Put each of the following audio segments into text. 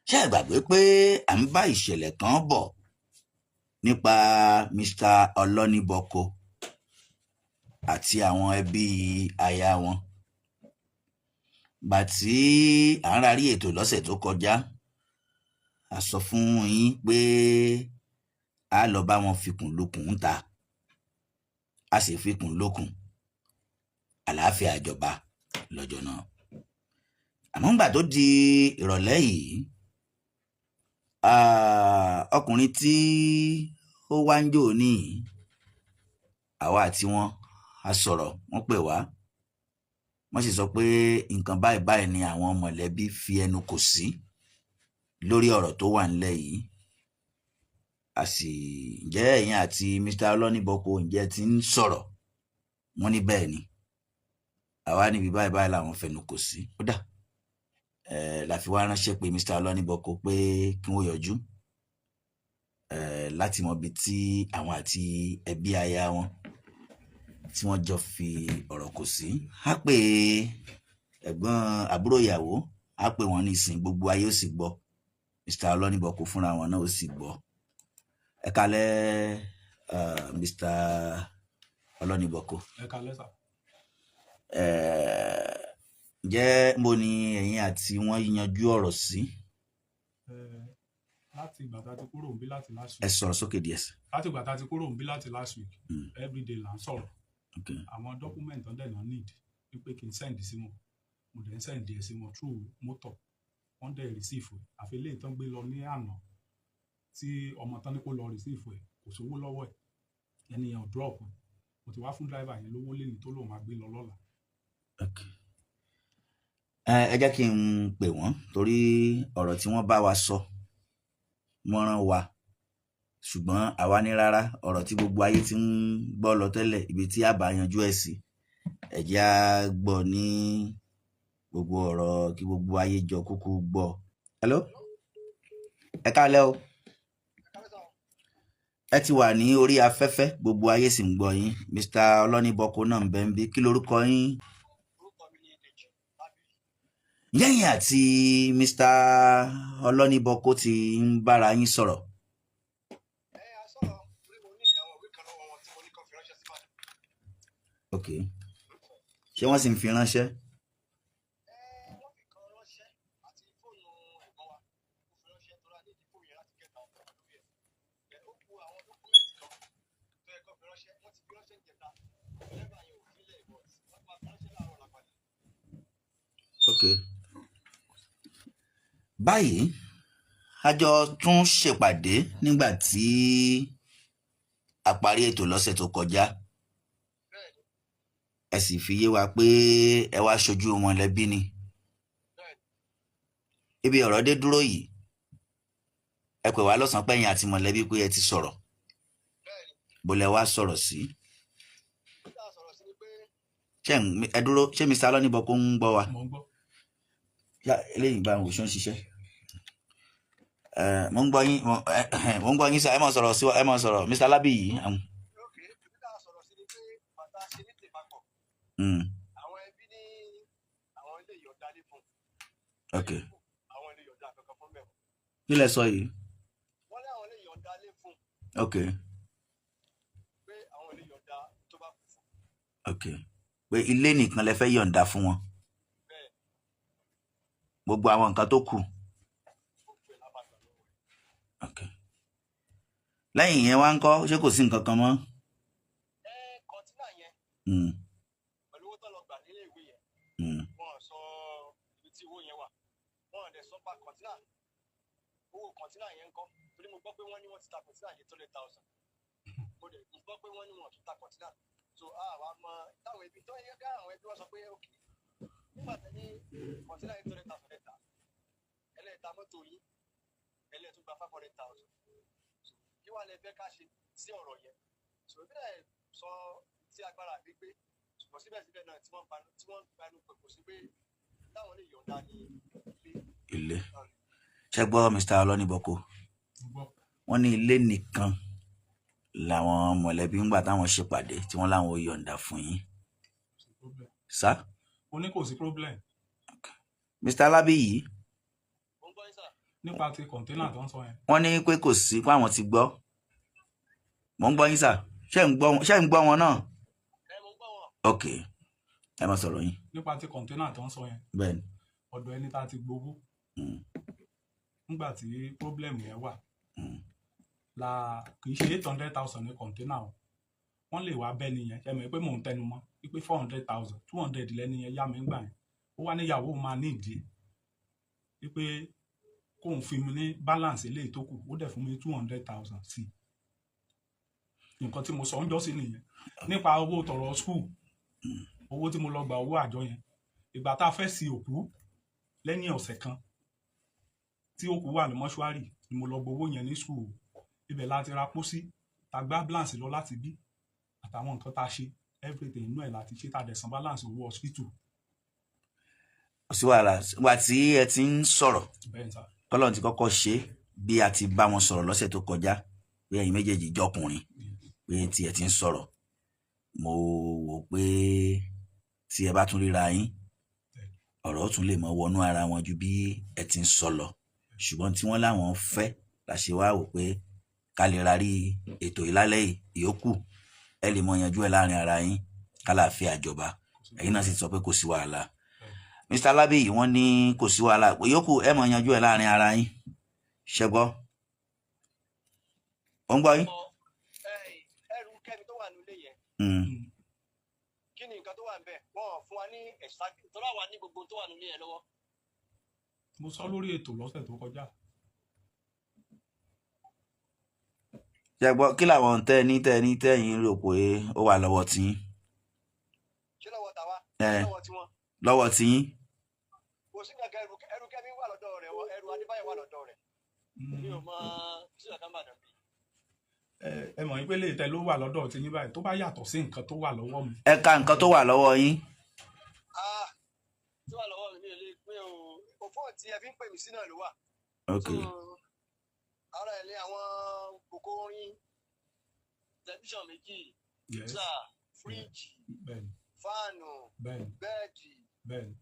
Ṣé ẹ gbàgbé pé à ń bá ìṣẹ̀lẹ̀ kan bọ̀ nípa Mr. Ọlọ́nìbọ̀kọ àti àwọn ẹbí aya wọn? Gbà tí à ń rárí ètò lọ́sẹ̀ tó kọjá, a sọ fún yín pé a lọ bá wọn fikùn lukùn ń ta, a sì fikùn lukùn, àlàáfíà jọba lọ́jọ́ náà. Àmọ́ ńgbà tó di ìrọ̀lẹ́ yìí, ọkùnrin tí ó wá ń jò ní àwa àti wọn a sọ̀rọ̀, wọ́n pè wá, wọ́n sì sọ pé nǹkan báyìí báyìí ni àwọn mọ̀lẹ́bí fi ẹnu kò sí lórí ọ̀rọ̀ tó wà nílẹ̀ yìí. A sì ǹjẹ́ ẹ̀yin àti Mr. Ọlọ́nìbọ̀kọ, ǹjẹ́ ti ń sọ̀rọ̀? Wọ́n ní bẹ́ẹ̀ ni, àwa níbi báyìí báyìí làwọn fẹnu kò sí. Ó dà la fi wá ránṣẹ́ pé Mr. Ọlọ́nìbọ̀kọ pé kí wọ́n yọjú láti mọ ibi tí àwọn àti ẹbí aya wọn tí wọ́n jọ fi ọ̀rọ̀ kò sí. Á pè ẹ̀gbọ́n àbúrò ìyàwó, á pè wọ́n ní ìsìn, gbogbo ayé ó sì gbọ́, Mr. Ọlọ́nìbọ̀kọ fúnra wọn náà ó sì gbọ́. Ẹ kálẹ́, Mr. Ọlọ́nìbọ̀kọ. Ẹ kálẹ́ sà. Ǹjẹ́ mo ní ẹ̀yin àti wọ́n yanjú ọ̀rọ̀ sí? Láti ìgbà tá a ti kúrò níbí láti last Ẹ week. sọ̀rọ̀ sókè díẹ̀ sí. Láti ìgbà tá a ti kúrò níbí láti last week, everyday là ń sọ̀rọ̀. Àwọn document tó dẹ̀ náà need wípé kí n send sí wọn, mo dẹ̀ ń send ẹ̀ sí wọn through motor, wọ́n dẹ̀ receive ẹ̀. Àfi eléyìí tán gbé lọ ní àná tí ọmọ tán ní kó lọ receive ẹ̀, kò sówó lọ́wọ́ ẹ̀, ẹni yẹn ò drop ẹ̀. Mo ti wá fún driver yẹn lówó lẹ́ni tó lóun máa gbé lọ lọ́la. Okay. Ẹ jẹ́ kí n pè wọ́n torí ọ̀rọ̀ tí wọ́n bá wa sọ mọ́rán wa, ṣùgbọ́n àwa ní rárá, ọ̀rọ̀ tí gbogbo ayé ti ń gbọ́ lọ tẹ́lẹ̀, ibi tí a bá yanjú ẹ̀ sí, ẹ jẹ́ á gbọ́ ní gbogbo ọ̀rọ̀ kí gbogbo ayé jọ kúkú gbọ́. Hello, ẹ káalẹ́ o. Ẹ ti wà ní orí afẹ́fẹ́, gbogbo ayé sì ń gbọ́ yín. Mr. Ọlọ́nìbọ̀kọ náà ń bẹ ń bí. Kí lorúkọ yín? Yẹ́yìn àti Mr. Ọlọ́nìbọ̀kọ ti ń bára yín sọ̀rọ̀? Ẹ a sọ̀rọ̀ torí mo ní àwọn ìwé kan lọ́wọ́ wọn tí mo ní kàn fi ránṣẹ́ sí Ìbàdàn. Ok, ṣé wọ́n sì ń fi ránṣẹ́? Ẹ wọ́n fi kan ránṣẹ́ àti fóònù ẹ̀gbọ́n wa ó fi ránṣẹ́ tó rà ní ìdí fóònù yẹn láti kẹta ọ̀pọ̀ lórí ẹ̀. Ẹ ó ku àwọn document kan tó yẹ kó fi ránṣẹ́, wọ́n ti fi ránṣẹ́ níjẹta. Dírẹ́bà yẹn ò fílẹ̀, but wọ́n máa fi ránṣẹ́ láàárọ̀ lápadà. Ok, báyìí a jọ tún ṣèpàdé nígbà tí a parí ètò lọ́sẹ̀ tó kọjá. Bẹ́ẹ̀ni. Ẹ sì fi yé wa pé ẹ wá ṣojú mọ̀lẹ́bí ni. Bẹ́ẹ̀ni. Ibi ọ̀rọ̀ dé dúró yìí, ẹ pè wá lọ́sàn-án pẹ̀yìn àti mọ̀lẹ́bí pé ẹ ti sọ̀rọ̀. Bẹ́ẹ̀ni. Bó lẹ wá sọ̀rọ̀ sí? Nígbà sọ̀rọ̀ sí ni pé Ṣé ẹ dúró, ṣé Mr. Ọlọ́nìbọ̀kọ ń gbọ́ wa? Mo ń gbọ́. Yá, eléyìí bá wò ṣó ń ṣiṣẹ́. Mo ń gbọ́ yín, mo ń gbọ́ yín sá, ẹ máa sọ̀rọ̀ sí wa, ẹ máa sọ̀rọ̀, Mr. Alábìyí. Ok, nígbà sọ̀rọ̀ sí ni pé bàtà ṣe ní tèpapọ̀, àwọn ẹbí ní àwọn ilé ìyọ̀dá lé fún àwọn ilé ìyọ̀dá kankan fún mẹ́wọ̀n. Kí lẹ sọ yìí? Wọ́n ní àwọn ilé ìyọ̀dá lé fún pé àwọn ilé ìyọ̀dá tó bá kù fún. Ok, pé ilé nìkan lẹ fẹ́ yọ̀ǹda fún wọn? Bẹ́ẹ̀. Gbogbo àwọn nǹkan tó kù? Gbogbo ẹ̀ lábàgbà lọ́wọ́ ẹ̀. Ok, lẹ́yìn ìyẹn wá ń kọ́, ṣé kò sí nǹkan kan mọ́? Ẹ container yẹn pẹ̀lú owó tó lọ gbà nílé ìwé yẹn, wọ́n sọ ibi tí owó yẹn wà, wọ́n dẹ̀ sọ pa container, owó container yẹn ń kọ́, torí mo gbọ́ pé wọ́n ní wọ́n ti ta container yẹn 200,000. Mo dẹ̀ gbọ́ pé wọ́n ní wọ́n tún ta container, so àwa mọ táwọn ẹbí tó yẹ ká àwọn ẹbí wọn sọ pé ok, nígbà tẹ ní container yẹn 200,000 lẹ́ta, ẹlẹ́ta mọ́tò yín, ẹlẹ́tún gba 500,000, kí wàá lẹ fẹ́ ká ṣe sí ọ̀rọ̀ yẹn? So ebi náà sọ tí agbára mi gbé, ṣùgbọ́n síbẹ̀síbẹ̀ náà tí wọ́n panu pẹ̀ kò sí pé táwọn lè yọ̀ǹda ní ilé. Ilé ṣe gbọ́, Mr. Ọlọ́nìbọ̀kọ? Mo gbọ́. Wọ́n ní ilé nìkan làwọn mọ̀lẹ́bí ń gbà táwọn ṣèpàdé tí wọ́n láwọn ò yọ̀ǹda fún yín. Kò sí problem. Sá? Mo ní kò sí problem. Mr. Alábíyí. Mo ń gbọ́ yín sà. Nípa ti container tó ń sọ yẹn. Wọ́n ní pé kò sí pé àwọn ti gbọ́. Mò ń gbọ́ yín sà. Ṣé ń gbọ́ wọn náà? Ẹ, mo ń gbọ́ wọn. Ok, ẹ má sọ̀rọ̀ yín. Nípa ti container tó ń sọ yẹn, Bẹ́ẹ̀ ni. ọ̀dọ̀ ẹni tá a ti gbowó nígbà tí problem yẹn wà la kì í ṣe 800,000 ní container o. Wọ́n lè wá bẹ́ẹ̀ nìyẹn. Ẹ mọ̀ pé mò ń tẹnu mọ́ wípé 400,000, 200 lẹ́ni yẹn yá mi gbà yẹn. Ó wá níyàwó máa ní ìdí wípé kóun fi mi ní balance eléyìí tó kù. Ó dẹ̀ fún mi 200,000 sí i. Nǹkan tí mo sọ ń jọ́ sí nìyẹn. Nípa owó tọ̀rọ̀ school, owó tí mo lọ gba, owó àjọ yẹn, ìgbà tá a fẹ́ sin òkú, lẹ́yìn ọ̀sẹ̀ kan tí òkú wà ní mọ́ṣúárì ni mo lọ gbowó yẹn ní school. Ibẹ̀ láti ra pósí, tá gbá ambulance lọ láti bí, àtàwọn nǹkan tá a ṣe, everything inú ẹ̀ láti ṣe, tá a dẹ̀ san balance owó hospital. Kò sí wàhálà. Ìgbà tí ẹ ti ń sọ̀rọ̀, Bẹ́ẹ̀ ni sà. tọ́lọ́run ti kọ́kọ́ ṣe é, bí a ti bá wọn sọ̀rọ̀ lọ́sẹ̀ tó kọjá pé ẹ̀yin méjèèjì jọkùnrin, pé tí ẹ ti ń sọ̀rọ̀, mo wò pé tí ẹ bá tún ríra yín, ọ̀rọ̀ tún lè mọ wọnú ara wọn ju bí ẹ ti ń sọ lọ. Ṣùgbọ́n tí wọ́n láwọn fẹ́ la ṣe wá wò pé ká lè rárí ètò ìlálẹ́ yìí. Ìyókù ẹ lè mọ yanjú ẹ láàrin ara yín, kálàáfíà jọba. Ẹ̀yin náà sì sọ pé kò sí wàhálà. Mr. Alábíyì, wọ́n ní kò sí wàhálà, ìyókù ẹ mọ yanjú ẹ láàrin ara yín. Ṣẹgbọ́, ó ń gbọ́ yín. Ẹrù Kẹ́mi tó wà nílé yẹn, kí ni nǹkan tó wà níbẹ̀? Wọ́n fún wa ní ẹ̀sà tó wà ní gbogbo tó wà nílé yẹn lọ́wọ́. Mo sọ lórí ètò lọ́sẹ̀ tó kọjá. Ṣẹgbọ́, kí làwọn tẹ́ ní tẹ́ ní tẹ́yìn rò pé ó wà lọ́wọ́ tiyín? Ṣé lọ́wọ́ tàwa? Ẹ. Lọ́wọ́ tiwọn? Lọ́wọ́ tiyín. Kò sí nǹkan. Ẹrù Kẹ́mi wà lọ́dọ̀ rẹ̀, ẹrù Adébáyọ̀ wà lọ́dọ̀ rẹ̀. Mi ò mọ sí ọ̀kan bàdàn bí. Ẹ mọ̀ pé lè tẹ ló wà lọ́dọ̀ tí yín báyìí tó bá yàtọ̀ sí nǹkan tó wà lọ́wọ́ mi. Ẹ ka nǹkan tó wà lọ́wọ́ yín. Ah, tó wà lọ́wọ́ mi, mi ò lè pé o. Òfóòn tí ẹ fi ń pè mí sí náà ló wà. Ok. So, ara ẹ̀ ní àwọn kòkó orin, tẹlifíṣàn méjì, freezer, fíríjì, fáànù, bẹ́ẹ̀dì,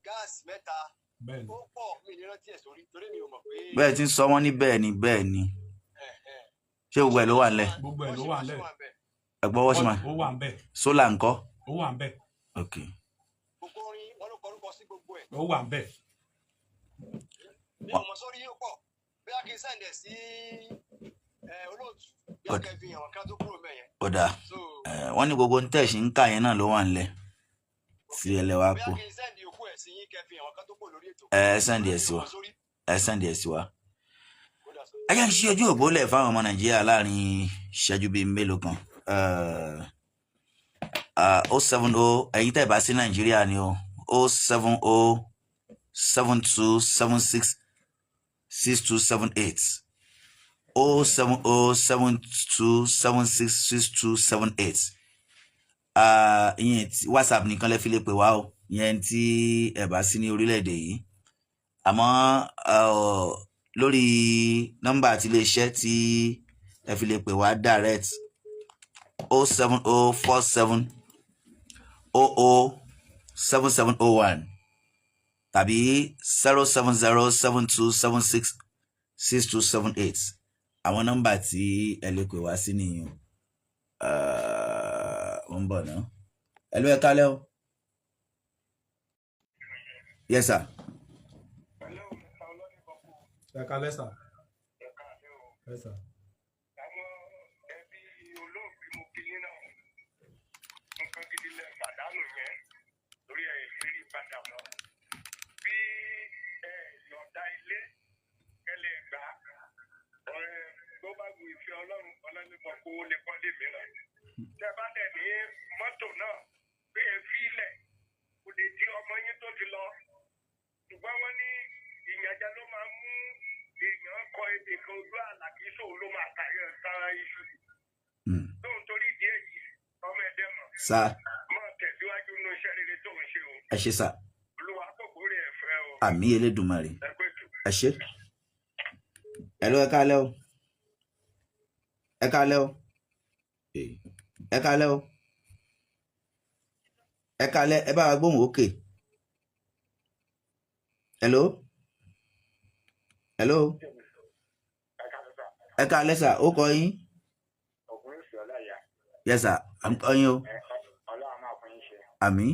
gáàsì mẹ́ta. Ó pọ̀, mi ní rántí ẹ̀ sórí torí mi ò mọ̀ pé. Bẹ́ẹ̀ tí ń sọ wọ́n ní bẹ́ẹ̀ ni, bẹ́ẹ̀ ni. Ṣé gbogbo ẹ̀ ló wà nílẹ̀? Gbogbo ẹ̀ ló wà nílẹ̀. Ẹ gbọ́ wọ́n sì máa Ó wà ń bẹ̀. Solar ńkọ́? Ó wà ń bẹ̀. Ok. Kòkó orin wọn ló kọrúkọ sí gbogbo ẹ̀. Ó wà ń bẹ̀. Mi ò mọ̀ sórí, yóò pọ̀. Bóyá kí n send ẹ̀ sí olóòtú bí a kẹ́ fi hàn ká tó kúrò mẹ́yẹn. Ó dáa. So Wọ́n ní gbogbo ń tẹ̀sí ń kà yẹn náà ló wà nílẹ̀ tí ẹ lẹ wá bóyá kó. kí n send òkú ẹ̀ sí yín, kẹ́ fi hàn ká tó kúrò lórí ètò. Ẹ send ẹ̀ sí Mi ò wa. mọ̀ sórí. Ẹ send ẹ̀ sí wa. Ó dà sọ. Ẹ jẹ́ kí n ṣí ojú òpó lẹ̀ fáwọn ọmọ Nàìjíríà láàrin ìṣẹ́jú bíi mélòó kan. 070, ẹ̀yin tẹ́ ẹ̀ bá sí Nàìjíríà ni o, 07072766278, 07072766278. Ìyẹn tí WhatsApp nìkan lẹ fi lè pè wá o, ìyẹn tí ẹ bá sí ní orílẹ̀-èdè yìí. Àmọ́ lórí nọ́mbà àti iléeṣẹ́ tí ẹ fi lè pè wá direct, 07047007701 tàbí 07072766278. Àwọn nọ́mbà tí ẹ lè pè wá sí nìyẹn. Wọ́n ń bọ̀ náà. Ẹ ló, ẹ kálẹ́ o. Yes sir. Ẹ kalẹ́ sà. Ẹ sà. Àwọn ẹbí olóògbé, mo kí yín náà. Nǹkan gidi lẹ pàdánù yẹn lórí ẹ ìrírí padà mọ́. Bí ẹ yọ̀ǹda ilé kẹlẹ̀ gbà, ọ̀rẹ́ tó bá wu ìfẹ́ Ọlọ́run, ọlọ́lẹ́mọ̀ kó lè kọ́lé mìíràn. Tẹ bá dẹ̀ ní mọ́tò náà pé ẹ fi ilẹ̀ kò lè di ọmọ yín tó ti lọ, ṣùgbọ́n wọ́n ní ìyànjẹ ló máa ń mú èèyàn kọ ebè kan ojú àlà, kì í sóun ló máa ta iṣu. Tóun torí ìdí èyí, ọmọ ẹ̀dẹ́ mọ̀ Sá. máa tẹ̀síwájú nínú iṣẹ́ rere tó ń ṣe o. Ẹ ṣé sà. Olúwa kòkó rẹ̀ ẹ̀fẹ́ o. Àmín Elédùmarè. Ẹ pé tù. Ẹ ṣé. Ẹ ló, ẹ kálẹ́ o. Ẹ kálẹ́ o. Ẹ kálẹ́ o. Ẹ kálẹ́. Ẹ bá wa gbóhùn òkè. Hello, hello. Ẹ káalẹ́ sà, ó kọ yín. Ògùn ìfẹ́ ọláyà. Yes sà, à ń kọ́ yín o. Ẹ Ọlọ́run máa fún yín ṣe. Àmín.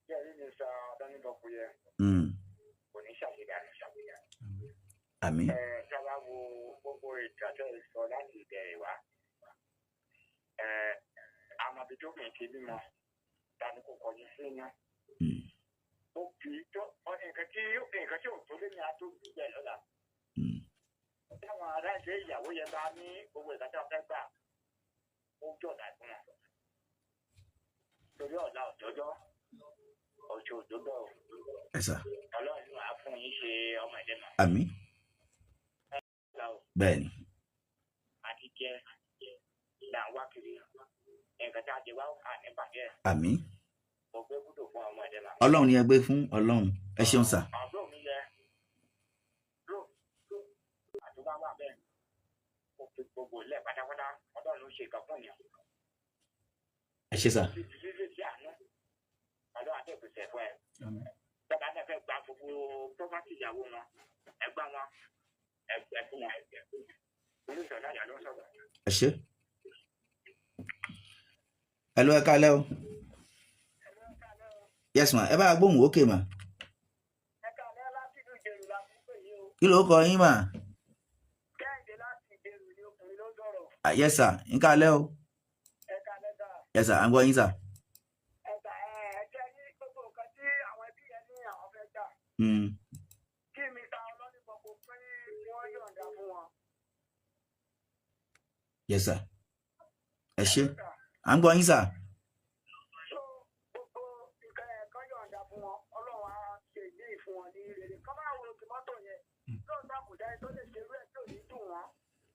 Bí ẹ̀rí mi sọ Ọlọ́nìbọ̀kú yẹ, kò ní ṣàṣedànù. Àmín. Ẹ tí a bá wo gbogbo ìtàn tẹ́ ẹ sọ láti ìbẹ̀rẹ̀ wá. Ẹ àmọ̀bí tó kì í ṣe bímọ, tani kò kọjú sí iná. Ó fi tó nǹkan tí ò tó lé ní ató gbígbẹ lọ́la. Táwọn ará ilé ìyàwó yẹn bá ní gbogbo ìgbà tí wọ́n fẹ́ gbà, ó jọ̀dá fún wọn. Torí ọ̀la ọ̀jọ́jọ́, ọ̀ṣọ́ òjòjọ́ o. Ẹ sà. Ọlọ́run á fún yín ṣe ọmọ ẹ̀dẹ́ mọ̀. Àmín. Bẹ́ẹ̀ ni. Àti jẹ là ń wá kiri. Nǹkan tí a jẹ wá à ní bàjẹ́. Àmín. Mo gbé kúndùn fún ọmọ ẹ̀dẹ́ mọ̀. Ọlọ́run ni ẹ gbé fún Ọlọ́run. Ẹ ṣeun sà. Àbúrò mi yẹ ró àtúbá wà bẹ́ẹ̀. Ó fi gbogbo ilẹ̀ pátápátá. Ọlọ́run ló ṣe ìkan fún yàn. Ẹ ṣé sà. Títí títí sí àánú. Ọlọ́run á tẹ̀ pèsè fún ẹ. Àmín. Bẹ́ẹ̀ bá dẹ̀ fẹ́ gba gbogbo pọ́pátì ìyàwó wọn, ẹ gbá wọn, ẹ fún wọn. Olùsọ̀rọ̀ náà ló ń sọ̀rọ̀. Ẹ ṣé. Ẹ ló, ẹ káalẹ́ o. Yes ma, ẹ bá gbóhùn òkè mà. Ẹ káalẹ́, láti ìlú Ìjẹ̀rù la fi ń pè yín o. Kí ló kọ yín mà? Kẹ́hìndé láti Ìjẹ̀rù ni, ọkùnrin ló ń sọ̀rọ̀. Ah, yes sir, ń káalẹ́ o. Ẹ káalẹ́ sà. Yes sir, à ń gbọ́ yín sà. Ẹ sà, ẹ jẹ́ ní gbogbo nǹkan tí àwọn ẹbí yẹn ní àwọn fẹ́ gbà. Kí Mr. Ọlọ́nìbọ̀kọ̀ pé wọ́n yọ̀ǹda fún wọn. Yes sir. Ẹ ṣé. À ń gbọ́ yín sà. So gbogbo nǹkan ẹ̀ kan yọ̀ǹda fún wọn, Ọlọ́run á ṣe ìlú fún wọn ní rere. Kọ́ máa wo ti mọ́tò yẹn. Lóòótọ́ kò sẹ́ni tó lè ṣerú ẹ̀ tí ò ní dùn wọ́n.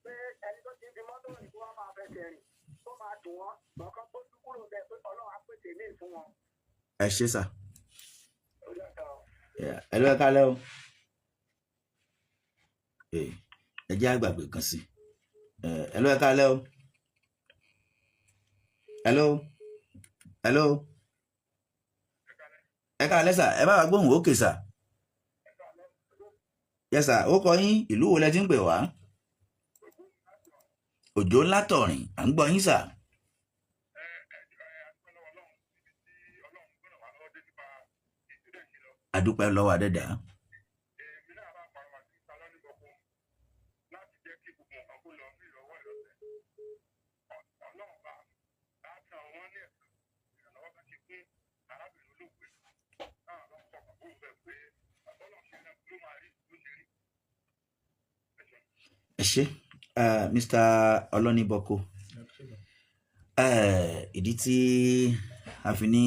Pé ẹni tó ti ń fi mọ́tò rìn kó wá máa fẹsẹ̀ rìn. Ó máa dùn wọ́n. Gbọ̀ngàn gbójú kúrò bẹ́ẹ̀ pé Ọlọ́run á pèsè ìlú fún wọn. Ẹ ṣé sà. Ó yàtọ̀. Yeah. Ẹ ló, ẹ káalẹ́ o. Ẹ jẹ́ àgbàgbé kan sí. Ẹ ló, ẹ káalẹ́ o. Hello. Hello. Ẹ káalẹ́ sà, ẹ bá wa gbóhùn òkè sà. Yes sà, ó kọ yín, ìlú wo lẹ ti ń pè wá? Òjò ńlá tọ̀rìn, à ń gbọ́ yín sà. Ẹ ẹ adúpẹ́ lọ́wọ́ Ọlọ́run níbi tí Ọlọ́run gbọ́dọ̀ wà lọ́wọ́ dé nípa ìtúdẹ̀ yìí lọ. Àdúpẹ́ lọ́wọ́ Adẹ́dà. Èmi náà bá parọ́ àti Ọlọ́nìbọ̀kọ láti jẹ́ kí gbogbo nǹkan kó lọ ní ìrọ̀wọ́ ìrọ̀sẹ̀. Ọlọ́run bá láti àwọn ní ẹ̀sán ìrànlọ́wọ́ tó ṣe fún arábìnrin olóògbé náà lọ fọkàn kúrò bẹ́ẹ̀ pé Ọlọ́run ṣe ló máa rí ló ṣe rí. Ẹ ṣeun. Ẹ ṣé, Mr. Ọlọ́nìbọ̀kọ. Ẹ ṣé gan. Ìdí tí a fi ní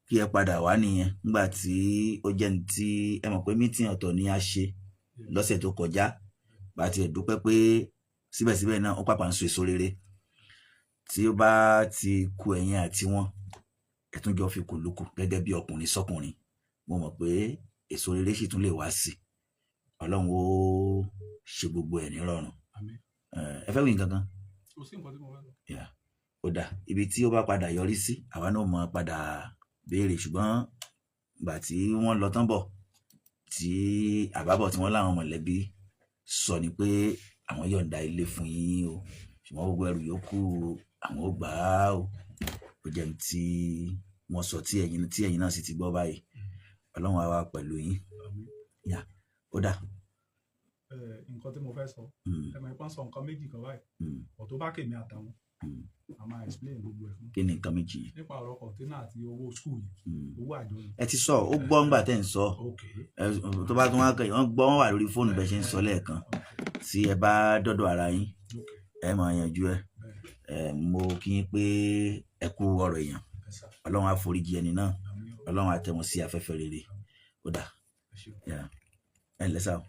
kí ẹ padà wá nìyẹn, nígbà tí ó jẹ́ ní tí ẹ mọ̀ pé meeting ọ̀tọ̀ ni a ṣe lọ́sẹ̀ tó kọjá, bá tiẹ̀ dúpẹ́ pé síbẹ̀síbẹ̀ náà ó pàpà ń so èso rere. Tí ó bá ti ku ẹ̀yin àti wọn, ẹ tún jọ fi kùlùkù gẹ́gẹ́ bí ọkùnrin sọ́kùnrin, mo mọ̀ pé èso rere sì tún lè wá sí i. Ọlọ́run ó ṣe gbogbo ẹ̀ nírọ̀rùn. Àmín. Ẹ fẹ́ wí nǹkan kan? Kò sí nǹkan tí mo fẹ́ sọ. Yeah. Ó dà, ibi tí ó bá padà yọrí sí, àwa náà mọ̀ padà béèrè, ṣùgbọ́n ìgbà tí wọ́n lọ tán bọ̀, tí àbábọ̀ tí wọ́n láwọn mọ̀lẹ́bí sọ ni pé àwọn yọ̀ǹda ilé fún yín o, ṣùgbọ́n gbogbo ẹrù yòókù àwọn ò gbà á o. Ó jẹ́ ní tí wọ́n sọ tí ẹ̀yin náà sì ti gbọ́ báyìí. Ọlọ́run á wà pẹ̀lú yín. Àmín. Yà ó dà. Ẹ, nǹkan tí mo fẹ́ sọ, ẹ mọ̀ ipá sọ nǹkan méjì kan báyìí, ọ̀ tó bá kèmí àtàwọn, a máa explain gbogbo ẹ̀ fún. Kí ni nǹkan méjì yẹn? Nípa ọ̀rọ̀ container àti owó school yẹn, owó àjọ yẹn. Ẹ ti sọ, ó gbọ́ ńgbà tẹ́ ń sọ. Ok. Ẹ tó bá tún wá kẹ́, wọ́n gbọ́, wọ́n wà lórí fóònù bẹ́ẹ̀ ṣe ń sọ lẹ́ẹ̀kan. Tí ẹ bá dọ́dọ̀ ara yín, ẹ máa yanjú ẹ. Bẹ́ẹ̀. Ẹ mo kí yín pé ẹ kú ọ̀rọ̀ èèyàn. Ẹ sà. Ọlọ́run á foríjì ẹni náà. Àmín o. Ọlọ́run á tẹ́ wọn sí afẹ́fẹ́ rere. Ó dà. Ẹ ṣeun. Yeah. Ẹ ǹlẹ́ sà o.